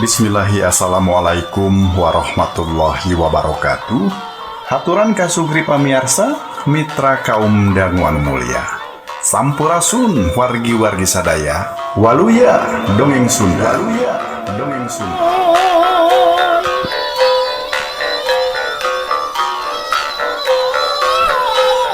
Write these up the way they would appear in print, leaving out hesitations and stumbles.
Bismillahi assalamualaikum warahmatullahi wabarakatuh. Haturan kasugri pamiarsa mitra kaum dangu anu mulia. Sampurasun wargi-wargi sadaya. Waluya dongeng Sunda. Waluya dongeng Sunda.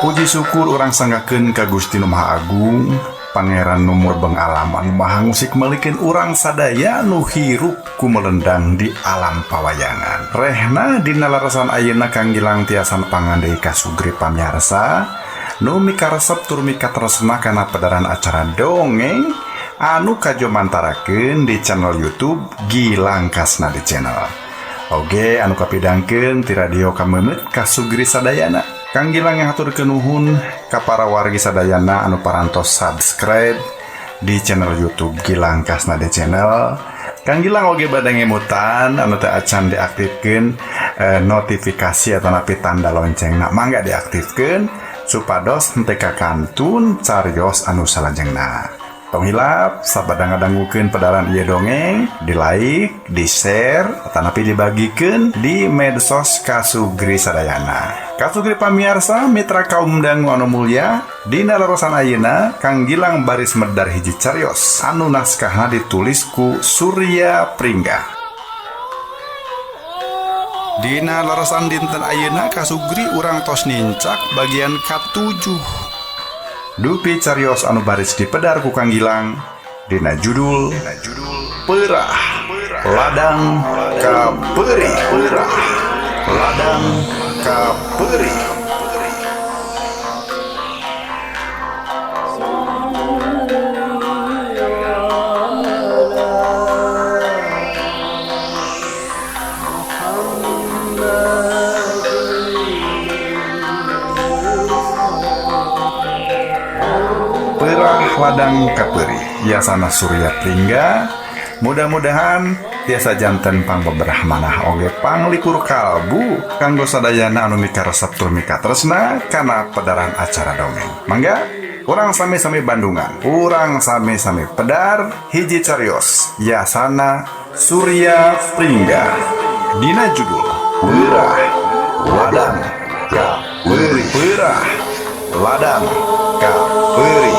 Puji syukur urang sanggakeun ka Gusti Nu Maha Agung, Pangeran nu murbeng alam anu maha ngusik melikeun urang sadaya nu hirup ku melendang di alam pawayangan. Rehna dina larasan ayeuna Kang Gilang tiasan pangandei kasugri pamiarsa nu mikaresep tur mikatresna kana pedaran acara dongeng anu kajomantarakeun di channel YouTube Gilang Kasnadi Channel. Oge anu kapidangkeun ti radio Kamemet kasugri sadayana. Kang Gilang ngahaturkeun nuhun ka para wargi sadayana anu parantos subscribe di channel YouTube Gilang Kasnadi Channel. Kang Gilang oge bade ngemutan anu teu acan diaktifkeun notifikasi atau napi tanda loncengna, mangga diaktifkeun supados henteu kakantun carios anu salajengna. Tong hilap sabada ngadangukeun pedaran ieu dongeng, di like, di share, atanapi dibagikeun di medsos kasugri sadayana. Kasugri pamiarsa mitra kaum dangu anu mulya, dina larasan ayeuna Kang Gilang baris medar hiji carios anu naskahna ditulis ku Surya Pringga. Dina larasan dinten ayeuna kasugri urang tos nincak bagian ka-7. Dupi carios anu baris dipedar ku Kang Gilang dina judul Peurah Ladang Kapeurih. Peurah Ladang Kapeurih. Peurah Ladang Kapeurih yasana Surya Pringga. Mudah-mudahan tiasa janten pangbeberah manah oge panglikur kalbu kanggo sadayana anu mikaresep tur mikatresna kana pedaran acara dongeng. Mangga urang sami-sami Bandungan, urang sami-sami pedar hiji carios yasana Surya Pringga dina judul Peurah Ladang Kapeurih. Peurah Ladang Kapeurih.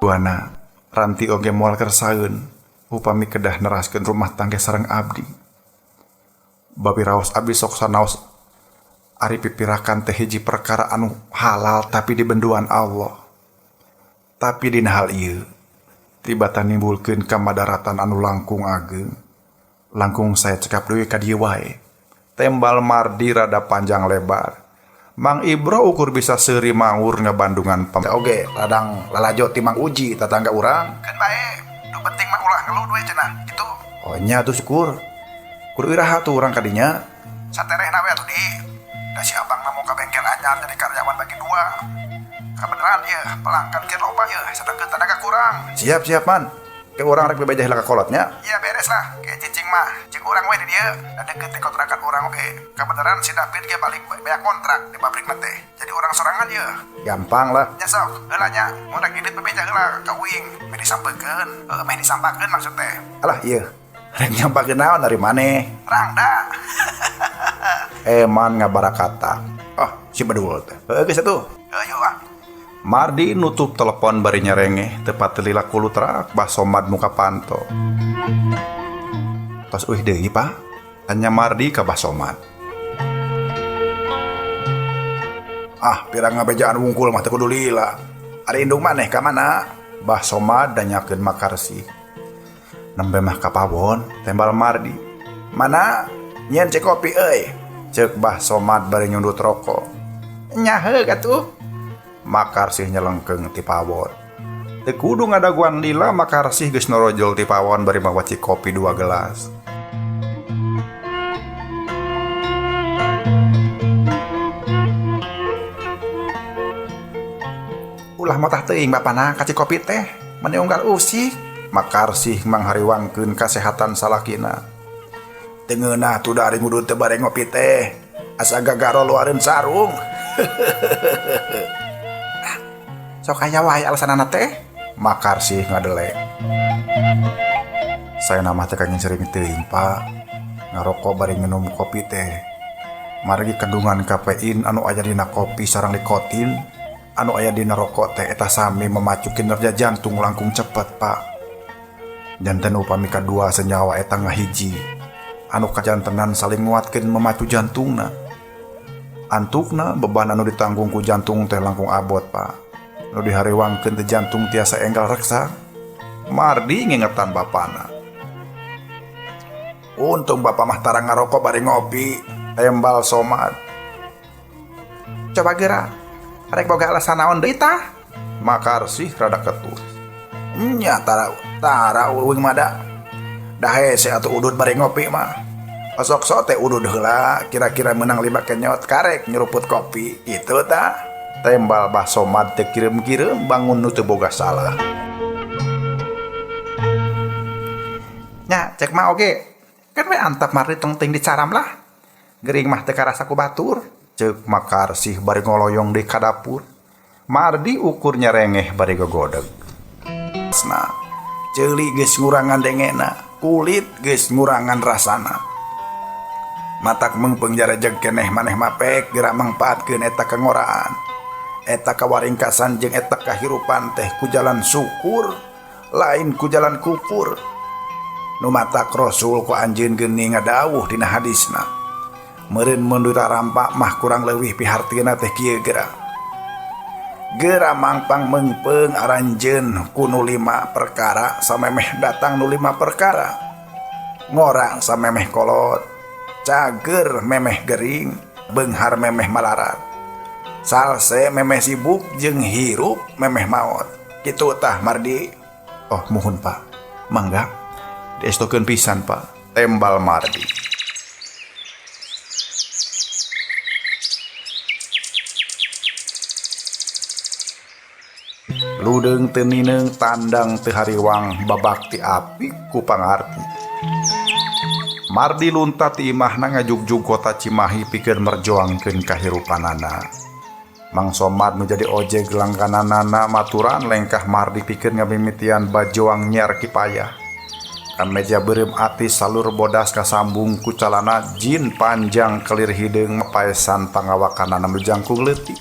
Duana Ranti oge moal kersaeun upami kedah neraskeun rumah tangga sareng abdi. Babi raos abdi sok sanaos ari pipirakan teh hiji perkara anu halal tapi dibenduan Allah. Tapi dina hal ieu tibatan nimbulkeun kamadaratan anu langkung ageng. Langkung saya cekap deui ka dieu wae. Tembal Mardi rada panjang lebar. Mang Ibro ukur bisa seuri maur ngabandungan oge ladang lalajo ti Mang Uji tetangga urang kan bae nu penting mah ulah ngeluh we cenah kitu. Oh nya atuh syukur kudu iraha tuh urang kadinya saterehna we atuh di da si abang mah mau ka bengkel anyar jadi karyawan bagi dua kabeneran ieu pelanggan keur loba ieu sedengkeun tenaga kurang. Siap-siap man ke urang rek bebeja heula ka kolotnya. Ya beres lah ke cicing mah cing urang we di dieu da deket teh kontrakan urang oge. Kabeneran si David ge balik beak kontrak di pabrik mah teh. Jadi urang sorangan ieu. Gampang lah. Nya sok heula nya mun rek indit bebeja heula ka uing meh disampekeun. Heuh meh disampakeun maksud teh. Alah ieu rek nyampakeun naon dari maneh? Rangda. Eman ngabarakata. Oh si bedul teh. Heuh geus atuh. Heuh ah. Mardi nutup telepon bari nyerengeh tepat lila kulutrak Bah Somad muka panto. Tos uih deui Pak? Tanya Mardi ka Bah Somad. Ah, pirang ngabejaan wungkul mah teu kudu lila. Ari indung maneh ka mana? Bah Somad danyakeun makarsi. Nembe mah ka pawon, tembal Mardi. Mana? Nyen cek kopi euy. Ceuk Bah Somad bari nyundut rokok. Nyaheuk atuh. Makarsih nyelengkeung ti pawon. Teu kudu ngadaguan lila Makarsih geus norojol ti pawon bari mawa cikopi 2 gelas. Ulah motah teuing bapana ka cikopi teh, meni unggal usik. Makarsih manghariwangkeun kasehatan salakina. Teu ngeunah tuh dari ngudut teh bare ngopi teh, asa gagaro luareun sarung. Sok aya wae alasanana teh. Makarsih ngadele. Saya nama teh kangin sering teuing, Pak. Ngarokok bari nginum kopi teh. Margi kandungan kafein anu aya dina kopi sareng nikotin anu aya dina rokok teh eta sami memacu kinerja jantung langkung cepet, Pak. Janten upami kadua senyawa eta ngahiji anu kajantenan saling nguatkeun memacu jantungna. Antukna beban anu ditanggung ku jantung teh langkung abot, Pak. Nu dihariwangkeun teh jantung tiasa enggal reksa. Mardi ngingetan bapana. Untung bapak mah tara ngarokok bari ngopi, tembal Somad. Coba geura, rek boga alasan naon deui tah? Makarsih rada ketus. Nya tara uing mah da. Dah hese atuh udud bari ngopi mah. Osok sok teh udud heula, kira-kira menang 5 kenyot karek nyeruput kopi, gitu tah. Tembal Bah Somad teh kirim-kirim bangun nu teu boga salah. Nya cek mah oge. Kan we antap Mardi tong teuing dicaram lah. Gering mah teu karasa ku batur. Ceuk Makarsih bari ngoloyong di ka dapur. Mardi ukur nyerengeh bari gogodeg. Nah, ceuli geus ngurangan dengena, kulit geus ngurangan rasana. Matak meungpeung jarejeg keneh maneh mapek geura mangpaatkeun eta kangoraan. Eta kawaringkasan jeung eta kahirupan teh ku jalan syukur, lain ku jalan kufur. Nu matak Rasul ku anjeun geuning ngadawuh dina hadisna. Meureun mun rampak mah kurang leuwih pihartina teh kieu geura. Geura mangpang meungpeung aranjeun ku nu 5 perkara samemeh datang nu 5 perkara. Ngora samemeh kolot, cager memeh gering, beunghar memeh malarat. Salse memeh sibuk jeung hirup memeh maot. Kitu tah Mardi. Oh muhun Pak. Mangga. Diestokeun pisan Pak. Tembal Mardi. Ludeung teu nineung tandang teu hariwang babakti apik ku pangarti. Mardi lunta ti imahna ngajugjug kota Cimahi pikeun merjuangkeun kahirupanana. Mang Somad nu jadi ojek langgananana maturan lengkah Mardi pikeun ngamimitian bajoang nyiar kipayah. Kameja beureum atis salur bodas kasambung ku calana jin panjang kelir hideung mapaesan pangawakanana nu jangkung leutik.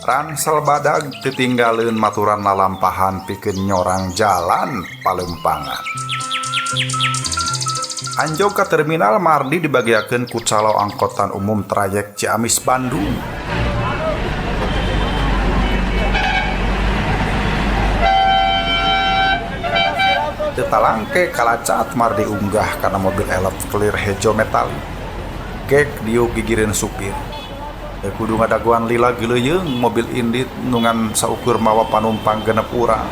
Ransel badag titinggaleun maturan lalampahan pikeun nyorang jalan palempangan. Anjog ka terminal Mardi dibagiakeun ku calo angkotan umum trayek Ciamis Bandung. Teu talangke kalacat Mardi unggah kana mobil elf kelir hejo metalik. Gek diuk gigireun supir. Teu kudu ngadaguan lila geuleuyeung mobil indit nu ngan saukur mawa panumpang 6 urang.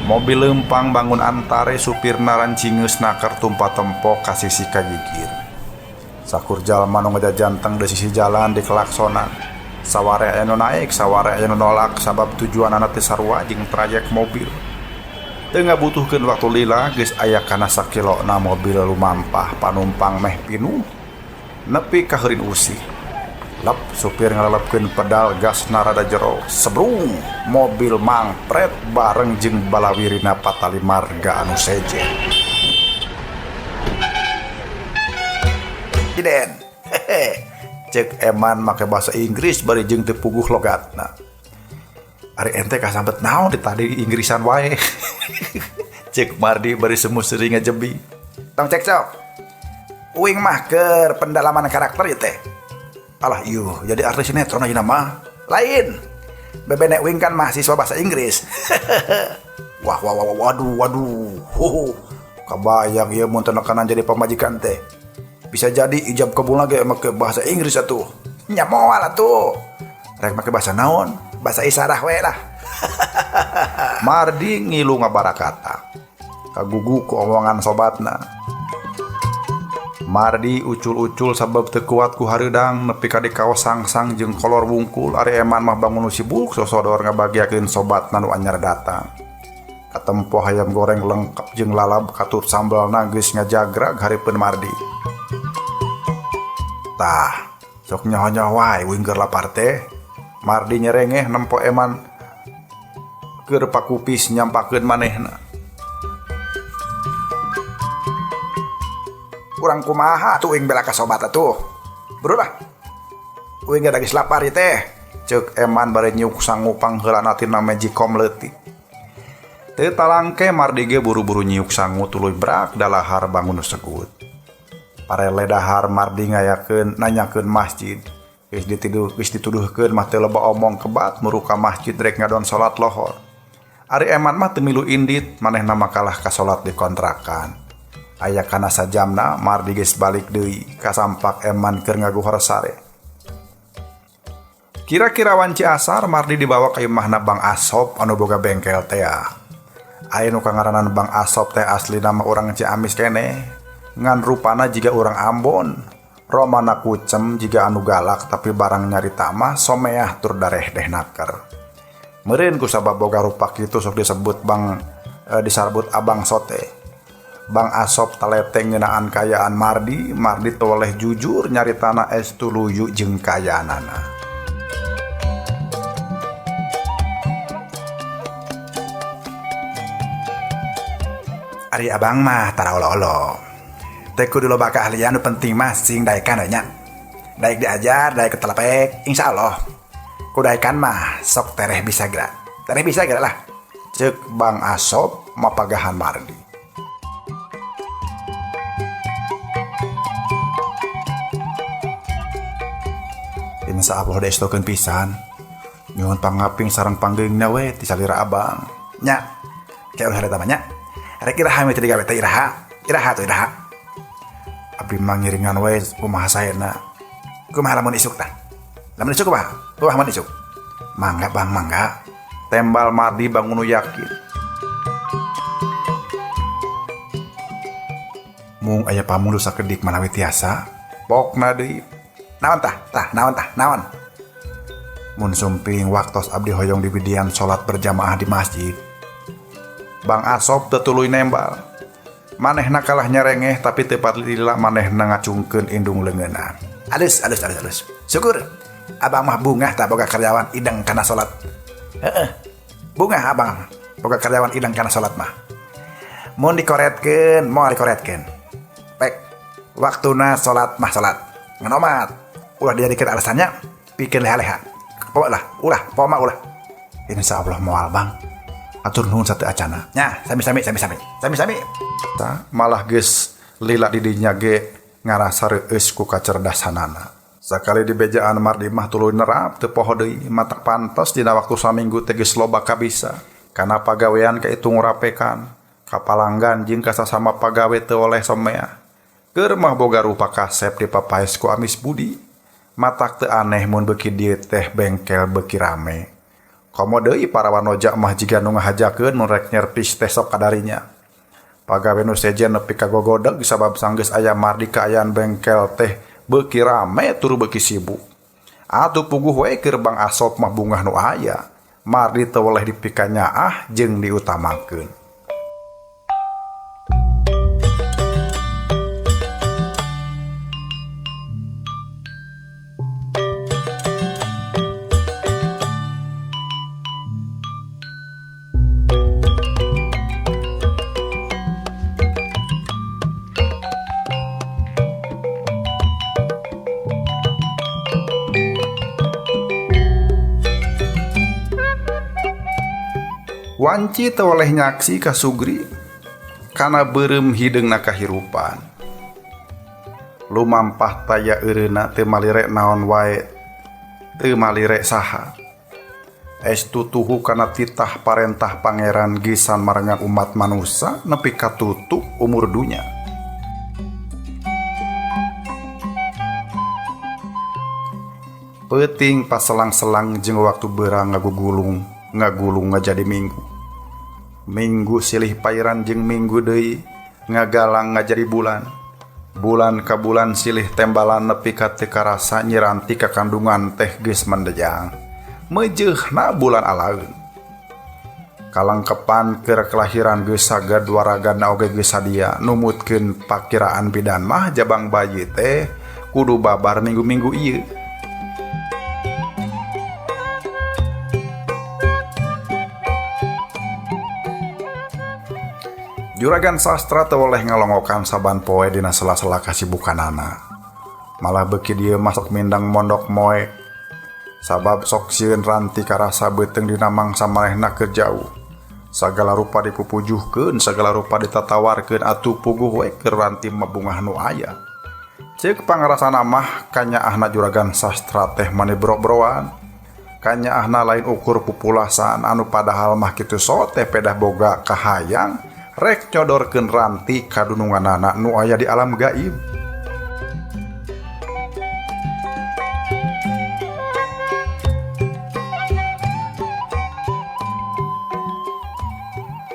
Mobil leumpang bangun antare supirna rancingeus naker tumpa tempo ka sisi kagigir. Sakur jalma nu ngajajanteng di sisi jalan dikelaksonan. Saware aya nu naik, saware aya nu nolak sabab tujuanana teh sarua jeung trayek mobil. Teu ngabutuhkeun waktu lila geus aya kana sakilona mobil lumampah panumpang meh pinuh. Nepi ka heurin usih. Lep supir ngalelepkeun pedal gas narada jero. Sebrung mobil mangpret bareng jeung balawirina patali marga anu sejen. Iden. Hehe. Cek eman make bahasa Inggris bari jeung teu puguh logatna. Ari ente kasambet naon di tadi Inggrisan wae. Cek Mardi bari semu seri ngajebi. Tong cekcok. Uing mah keur pendalaman karakter ieu teh. Alah ieu jadi artis sinetron ayeuna mah. Lain. Bebene uing kan mahasiswa bahasa Inggris. Wah wah wah waduh waduh. Huhu. Kabayang ieu mun teu nekanan jadi pamajikan teh. Bisa jadi ijab kabulna ge make bahasa Inggris atuh. Nya moal atuh. Rek make bahasa naon? Bahasa isarah we lah. Mardi ngilu ngabarakata. Kagugu ku omongan sobatna. Mardi ucul-ucul sabab teu kuat ku hareudang nepi ka di kaos sangsang jeung kolor wungkul ari Eman mah bangun nu sibuk sosodor ngabagiakeun sobatna nu anyar datang. Katempo hayam goreng lengkap jeung lalab katut sambelna geus ngajagrag hareupeun Mardi. Tah, sok nyaho-nyaho wae uing keur lapar teh. Mardi nyerengeh nempo Eman keur pakupis nyampakeun manehna. Kurang kumaha tuh uing bela ka sobat atuh. Bro lah. Uing ge geus lapar ieu teh. Ceuk Eman bari nyuk sangu pangheulana tina magicom leutik. Teu talangke Mardi ge buru-buru nyiuk sangu tuluy brak dalahar bangun segut. Parele dahar Mardi ngayakeun nanyakeun masjid. Geus dituduh geus dituduhkeun mah teu loba omong kebat muru ka masjid rek ngadon salat lohor. Ari Eman mah teu milu indit manehna mah kalah ka salat di kontrakan. Aya kana sajamna Mardi geus balik deui ka sampak Eman keur ngaguhor sare. Kira-kira wanci asar Mardi dibawa ka imahna Bang Asop anu boga bengkel tea. Aya nu kangaranan Bang Asop teh aslina mah urang Ciamis keneh, ngan rupana jiga urang Ambon. Romana kucem jiga anu galak tapi barang nyarita mah someah tur darehdeh naker. Meureun ku sabab boga rupa kitu sok disebut Bang disarbut Abang Sote. Bang Asop talete ngeunaan kaayaan Mardi, Mardi toleh jujur nyaritana estu luyu jeung kaayaanana. Ari abang mah tara olo-olo. Teh kudu loba keahlian nu penting mah sing daekan we nya. Daek diajar, daek ketelepek, insyaallah. Ku daekan mah sok tereh bisa gerak. Tereh bisa gerak lah. Ceuk Bang Asop mapagahan Mardi. Insya Allah diestokeun pisan. Nyuhun pangaping sareng panggeungna we ti salira abang. Nya, kayak ulah eta mah nya. Rek iraha we teh digawe teh iraha. Iraha tuh iraha. Abdi mah ngiringan we kumaha saena. Kumaha lamun isuk tah? Lamun isuk kumaha? Kumaha lamun isuk? Mangga Bang, mangga. Tembal Mardi bangun nu yakin. Mung aya pamulu sakedik manawi tiasa. Pokna deui. Naon tah? Tah, naon tah? Naon? Mun sumping waktos abdi hoyong dibidian salat berjamaah di masjid. Bang Asop teu tuluy nembal. Manehna kalah nyerengeh tapi teu lila manehna ngacungkeun indung leungeunna. Alus, alus, alus, alus. Syukur. Abang mah bungah tak boga karyawan ideng kana salat. Heeh. Bungah abang boga karyawan ideng kana salat mah. Mun dikoretkeun, moal dikoretkeun. Pek, waktuna salat mah salat. Ngan omat. Ulah dijadikeun alasannya pikeun leha-leha. Pokok lah, ulah, pokok mah ulah. Insya Allah moal Bang. Atur nuhun satu acana. Nya, sami-sami, sami-sami. Sami-sami. Ta, malah geus lila di dinya ge ngarasa reueus ku kacerdasanana. Sakali dibejaan Mardi mah tuluy nerap teu poho deui, matak pantes dina waktu saminggu teh geus loba kabisa. Kana pagawean kaitung rapekan, ka palanggan jeung ka sasama pagawe teu oleh somea. Keur mah boga rupa kasep dipapaes ku amis budi. Matak teu aneh mun beuki dieu teh bengkel beuki rame. Komo deui para wanoja mah jiga nu ngahajakeun mun rek nyerpis teh sok kadarinya. Pagawe nu sejen nepi ka gogodeg sabab sanggeus aya Mardi kaayaan bengkel teh beuki rame tur beuki sibuk. Atuh puguh we keur Bang Asop mah bungah nu aya. Mardi teu weleh dipikanyaah jeung diutamakeun. Wanci teu oleh nyaksi ka Sugri kana beureum hideungna kahirupan. Lumampah taya eureuna teu malire naon wae, teu malire saha. Estu tuhu kana titah parentah pangeran gisan marengan umat manusa nepi ka tutup umur dunya. Peuting paselang-selang jeung waktu beurang ngagugulung, ngagulung ngajadi minggu. Minggu silih pairan jeung minggu deui ngagalang ngajadi bulan. Bulan ka bulan silih tembalan nepi ka teu karasa Nyi Ranti kakandungan teh geus mendejang. Meujeuhna bulan alaeun. Kalengkepan keur kelahiran geus saged waragana oge geus sadia numutkeun pakiraan bidan mah jabang bayi teh kudu babar minggu-minggu ieu. Juragan Sastra teu weleh ngalongokan saban poe dina sela-sela kasibukanana. Malah beuki dieu mah sok mindeng mondok moe. Sabab sok sieun Ranti karasa beuteung dina mangsa manehna keur jauh. Sagala rupa dipupujuhkeun, sagala rupa ditatawarkeun atuh puguh we keur Ranti mah bungah nu aya. Ceuk pangarasana mah kanyaahna Juragan Sastra teh mani bro-broan. Kanyaahna lain ukur pupulasan anu padahal mah kitu sote pedah boga kahayang rek nyodorkeun Ranti kadununganana nu aya di alam gaib.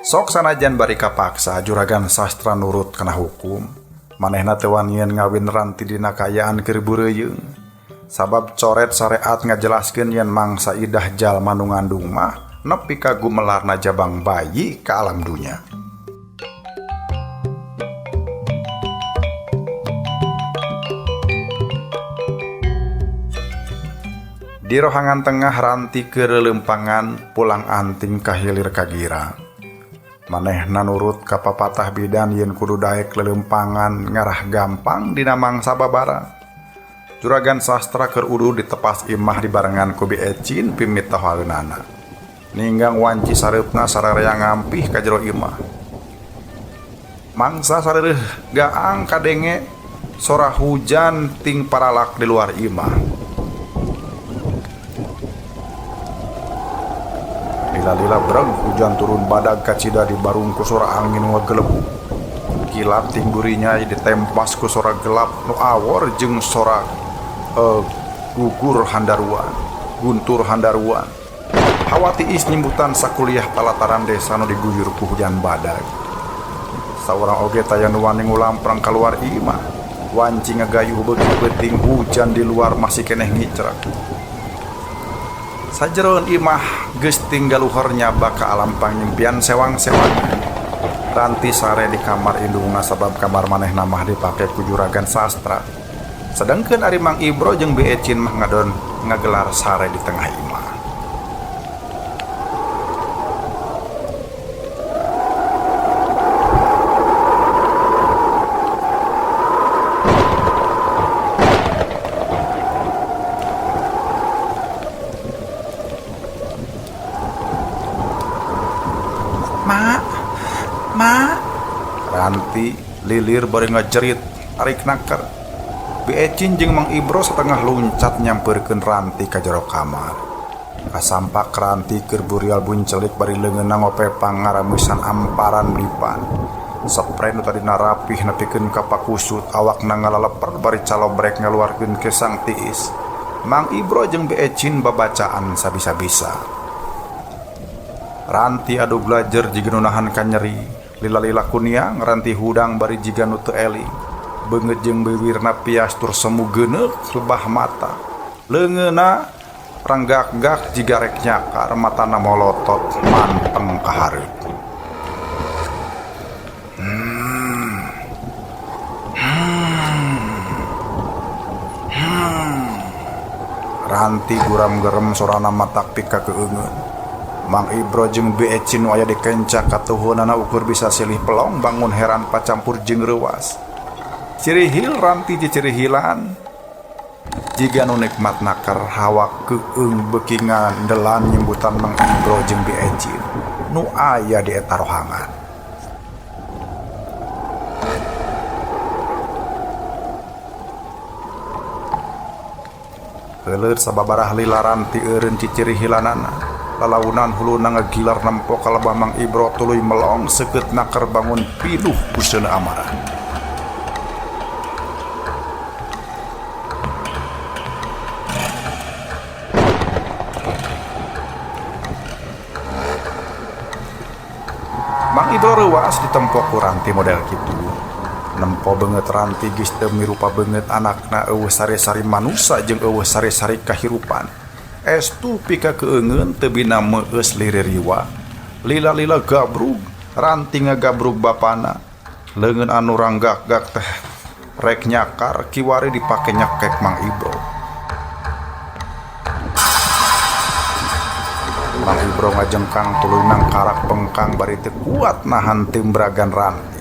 Sok sanajan bari kapaksa Juragan Sastra nurut kana hukum. Manehna teu wanian ngawin Ranti dina kaayaan keur bureuyeung. Sabab coret syariat ngajelaskeun yen mangsa idah jalma nu ngandung mah nepi ka gumelarna jabang bayi ka alam dunya. Di rohangan tengah Ranti keur leuleumpangan pulang anting ka hilir ka gira. Manehna nurut ka papatah bidan yen kudu daek leuleumpangan ngarah gampang dina mangsa babara. Juragan Sastra keur uduh ditepas imah dibarengan ku Bi Ecin pimitahoeunana. Ninggang wanci sareupna sararea ngampih ka jero imah. Mangsa sareureun gaang kadenge sora hujan ting paralak di luar imah. Lila-lila breg hujan turun badag kacida di barung ku sora angin ngagelebug. Kilat ting burinya ditempas ku sora gelap nu awor jeung sora gugur handaruan, guntur handaruan. Hawa tiis nyimbutan sakuliah palataran desa nu diguyur ku hujan badag. Saurang oge taya nu wani ngulamprang kaluar imah. Wanci ngagayuh beuki peuting hujan di luar masih keneh ngicrek. Sajeroeun imah geus tinggal luhur nyaba ka alam pangimpian sewang-sewang. Ranti sare di kamar indungna sabab kamar manehna mah dipake ku Juragan Sastra. Sedangkeun ari Mang Ibro jeung Bi Ecin mah ngadon ngagelar sare di tengah imah. Ma, Ranti lilir bari ngajerit tarik naker. Bi Ecin jeung Mang Ibro setengah luncat nyampeurkeun Ranti ka jero kamar. Kasampak Ranti keur burial buncelik bari leungeunna ngopepang ngaramusan amparan dipan. Sepre nu tadina rapih nepikeun ka pakusut awakna ngalaleper bari calobrek ngaluarkeun kesang tiis. Mang Ibro jeung Bi Ecin babacaan sabisa-bisa. Ranti adu belajar jiga nu nahan ka nyeri. Lila-lila kuniang Ranti hudang bari jiga nu teu eling. Beungeut jeung biwirna pias tur semu geuneuk lebah mata. Leungeunna ranggak-gak jiga rek nyakar, matana molotot manteng ka hareup. Ranti guram gerem sorana matak pika keungeun. Mang Ibro jeung Bi Ecin nu aya di kenca katuhunana ukur bisa silih pelong bangun heran pacampur jeung reuas. Cirihil Ranti cicirihilan jiga nu nikmat naker hawa keung beuki ngandelan nyimbutan Mang Ibro jeung Bi Ecin nu aya di eta rohangan. Heuleut sababarah lila Ranti eureun cicirihilanana. Lalaunan huluna ngegilar nempo kalebah Mang Ibro tuluy melong seukeut naker bangun piduh ku seuneu amarah. Teras ditempo ku Ranti model kitu. Nempo beungeut Ranti geus teu mirupa beungeut anakna eueuh sari-sari manusa jeung eueuh sari-sari kahirupan. Estu pika keungeun teu bina meueus liririwa. Lila-lila gabrug, Ranti ngagabrug bapana. Leungeun anu ranggak-gak teh rek nyakar kiwari dipake nyekek Mang Ibro. Mang Ibro ngajengkang tuluy nangkarak bengkang bari teu kuat nahan timbragan Ranti.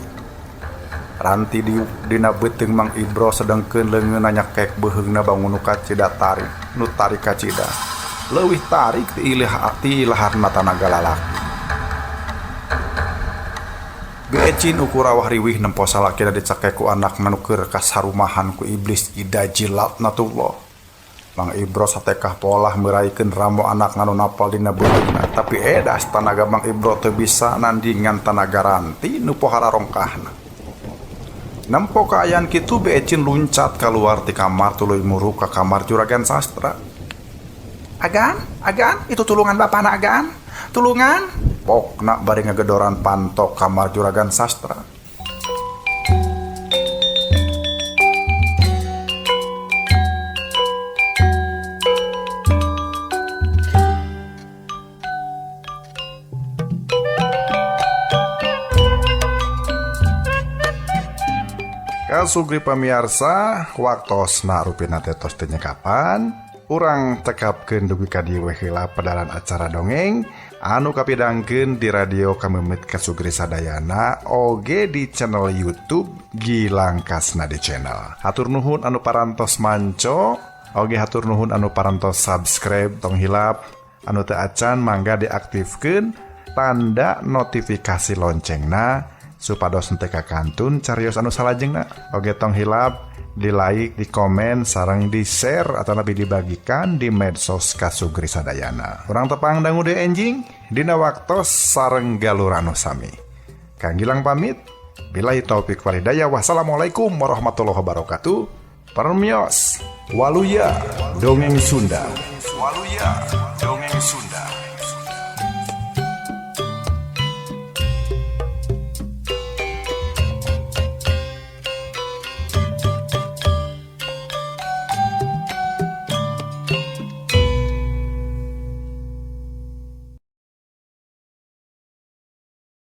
Ranti diuk dina beuteung Mang Ibro sedengkeun leungeunna nyekek beuheungna bangun nu kacida tarik, nu tarik kacida. Leuwih tarik ti ti ilaharna tanaga lalaki. Beecin ukur rawah riwih nempo salakina dicekek ku anakna nu keur kasarumahan ku iblis Ida Jilatnatullah. Mang Ibro satekah polah meraikeun ramo anakna nu napal dina beuheungna, tapi edas tanaga Mang Ibro teu bisa nandingan tanaga Ranti nu pohara rongkahna. Nempo kaayaan kitu Beecin luncat kaluar ti kamar tuluy muruk ka kamar Juragan Sastra. Agan, agan, itu tulungan bapana agan. Tulungan. Pokna bari ngagedoran panto kamar Juragan Sastra. Kasugri pamiarsa, waktosna rupina teh tos teu nyekapan. Urang tekapkeun dugi ka dieu we heula padaran acara dongeng anu kapidangkeun di radio Kameumit Kasugri Sadayana oge di channel YouTube Gilang Kasnadi Channel. Hatur nuhun anu parantos manco, oge hatur nuhun anu parantos subscribe, tong hilap anu teu acan mangga diaktifkeun tanda notifikasi loncengna supados henteu kakantun carios anu salajengna. Oge tong hilap di like, di komen, sareng di share atau lebih dibagikan di medsos Kasugri Sadayana. Urang tepang dangu deui enjing dina waktos sareng galur anu sami. Kang Gilang pamit. Billahi taufik walhidayah. Wassalamualaikum warahmatullahi wabarakatuh. Permios. Waluya Dongeng Sunda. Waluya Dongeng Sunda.